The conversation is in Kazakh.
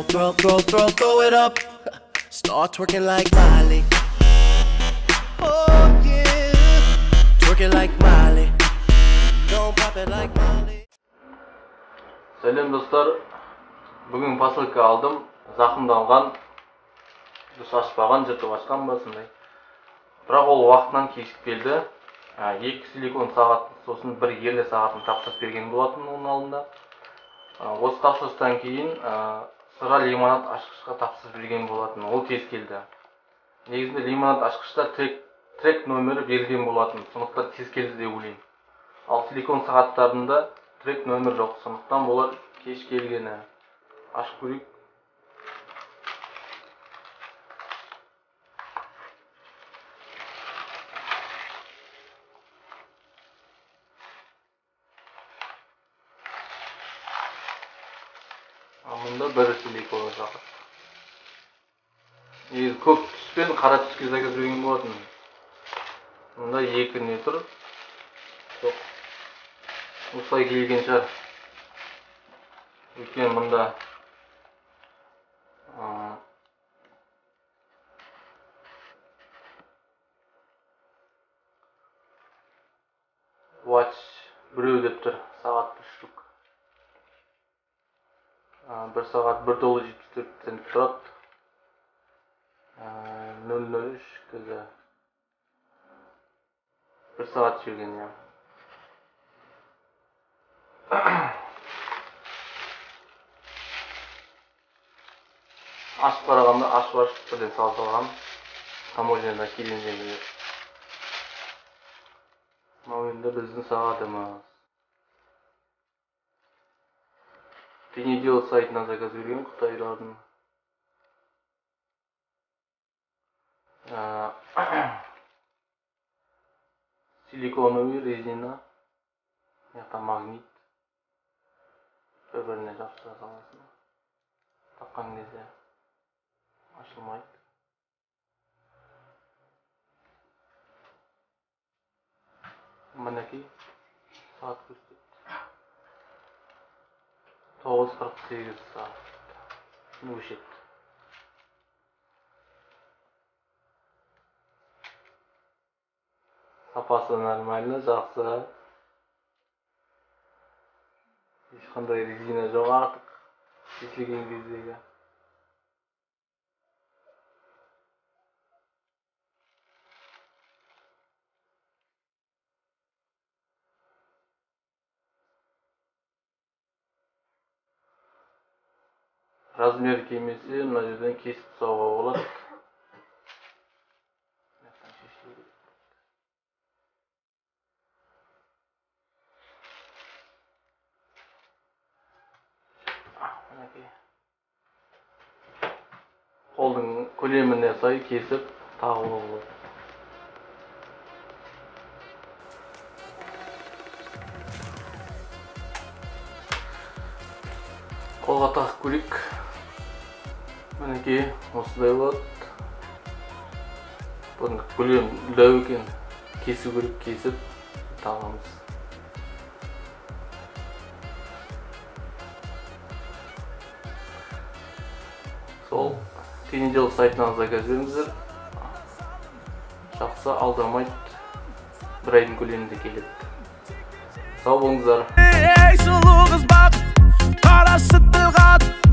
throw, throw, throw, throw it up. Start twerking like Miley. Oh yeah, twerking like Miley. Don't pop it like Miley. Сәлем достар. Бүгін посылка алдым. Зақымданған, дұрыс ашпаған, жыртып ашқан ба сондай. Бірақ ол уақытынан кешігіп келді. 2 силикон сағат, сосын бір ерлі сағатын тапсырыс берген болатын оның алдында. Осы тапсырыстан кейін сыра лимонад ашқышқа тапсырыс берген болатын. Ол тез келді. Негізінде лимонад ашқышта трек нөмірі берілген болатын. Сондықтан тез келді деп ойлаймын. Ал силикон сағаттарында трек нөмір жоқ. Сондықтан болар кеш келгені. Ашып көрейік. Мұнда бір силикон сағат. Негізі көк түс пен қара түске заказ берген болатын. Мұнда 2 не тұр. Жоқ. Осылай келген шығар. Өйткені мұнда watch біреу деп тұр. Сағат 1 штук. 1 сағат $1.74 тұрады. 0.03 кг. 1 сағат жүрген, иә. Ашып қарағанда ашып бірден салып алған. Таможняда келген жерде. Мынау енді біздің сағатымыз. Тенедел сайтынан заказ берген қытайлардың. Силиконовый резина, мына магнит. Бір-біріне жабыстыра саласың. Таққан кезде ашылмайды. Мінекей сағат көрсетеді. 9:48 сағат. Өшеді. Сапасы нормально, жақсы. Ешқандай резина жоқ артық. Шешілген кездегі. Размер келмесе, мына жерден кесіп тастауға болады. Қолдың көлеміне сай кесіп тағуға болады. Қолға тағып көрейік. Мінекей осындай болады. Бұның көлемі дәу екен. Кесу керек, кесіп тағамыз. Сол Тенедел сайтынан заказ беріңіздер. Жақсы, алдырмайды. Бір айдың көлемінде келеді. Сау болыңыздар. Ей, сұлу қыз бақыт, қарасы тіл қатып.